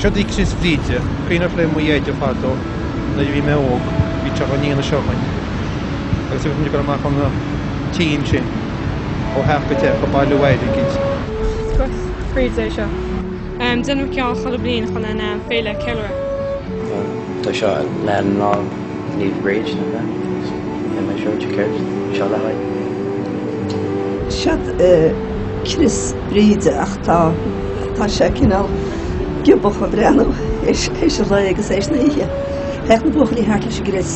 Seo í Crios Bhríde. Cuimhneach le mo Dheaide fadó nuair a bhí mé óg, bhí teach á ndéanamh seo againn agus bhí muid ag dul amach chun na tí ansin ó theach go teach ag bailiú airgid. Is crois Bhríde é seo. Déanaim ceann chuile bliain chun an féile a cheiliúradh. Tá seo le lá Naomh Bríd nó bheith? Níl mé siúr céard seo le haghaidh. Seod crios Bríde ach tá tá sé cineál giobach ag breathnú théis an lae agus théis na hoíche. Théadh na buachaillí thart leis an gcrios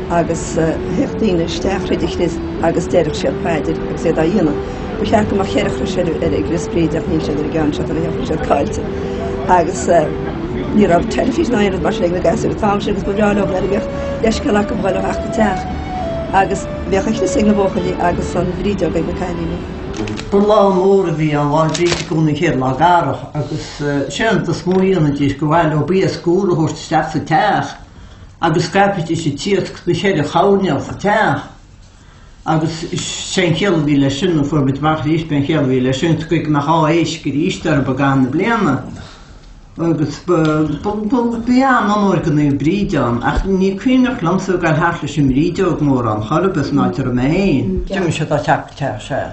agus théadh daoine isteach thríd an chrios agus deireadh siad paidir agus iad á dhéanamh. Ba cheart go mbeadh cheithre chrois ar an gcrios Bríde ach níl siad ar an gceann seo, tá na siad caillte. Agus ní raibh teilifís ná aon rud mar sin ag na gasúir an t-am sin agus ba bhreá leo nuair a bhíodh leithscéal acu dhul ó theach go teach. Agus bhíodh an chrios ag na buachaillí agus an bhrídeog ag na cailíní. Ba lá mór a bhí ann, Lá Bríde i gcónaí an chéad lá d'earrach agus sé an rud is mó a dhéanaidís gur mhaith leo iasc úr a thabhairt isteach sa teach agus scaipfidís an t-iasc sna cheithre choirnéal sa teach. Agus sé an chiall a bhí leis sin, fuair muid amach arís, b'é an chiall a bhí leis sin go mbeadh ádh éisc arís orthu i gcaitheamh na bliana. Agus bhí an-onóir do Naomh Bríd ann, ach ní cuimhneach liomsa ag dul thart leis an mbrídeog mórán chor ar bith san áit a raibh mé féin. D'imigh siad ó theach go teach, sea.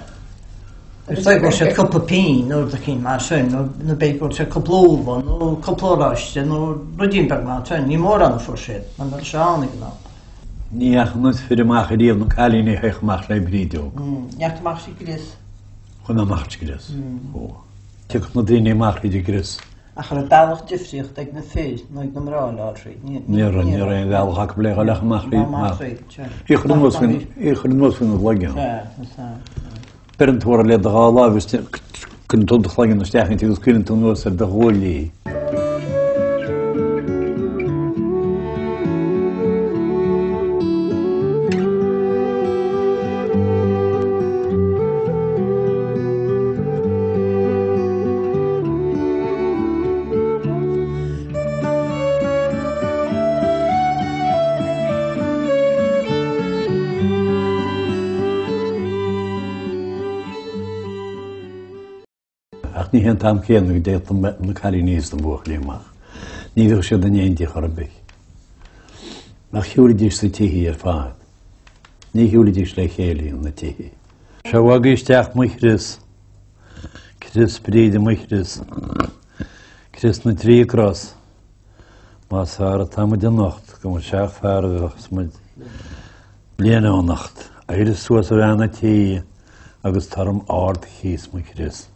Is dóigh go raibh siad cúpla pingin nó rud eicínt mar sin, nó b'fhéidir go raibh siad cúpla ubh nó cúpla oráiste nó ruidín beag mar sin, ní mórán a fuair siad, mar ní raibh sé ann ag an am. Ní fhaca na fir amach ariamh na cailíní a théadh amach le brídeog. Neart amach sa gcrios. Chuaigh mé amach sa gcrios. Ó. Thiocfadh na daoine amach thríd an gcrios. Ach an raibh bealach difríocht ag na fir nó ag na mná le dhul thríd? Ní raibh, ní raibh aon bhealach acu le dhul ach amach thríd. Amach thríd, sea. Í chur anuas faoin, í chur anuas faoina gcloigeann. Sea, sea. Beireann tú uirthi le do dhá láimh is cuireann tú do chloigeann isteach inti agus cuireann tú anuas ar do ghuaillí í. Ach ní hé an t-am céanna go dtéadh na cailíní is na buachaillí amach. Ní bhíodh siad in éindí chor ar bith. Ach shiúlaidís sna tithí ar fad. Ní shiúlaidís le chéile na tithí. Seo agaibh isteach mo chrios. Crios Bríde mo chrios. Crios na dtrí gcros. Más fearr atá muid anocht go mba sách fearr a bheas muid bliain ó anocht. Éirigh suas a bhean a' tí agus tar orm ard-chíos mo chrios.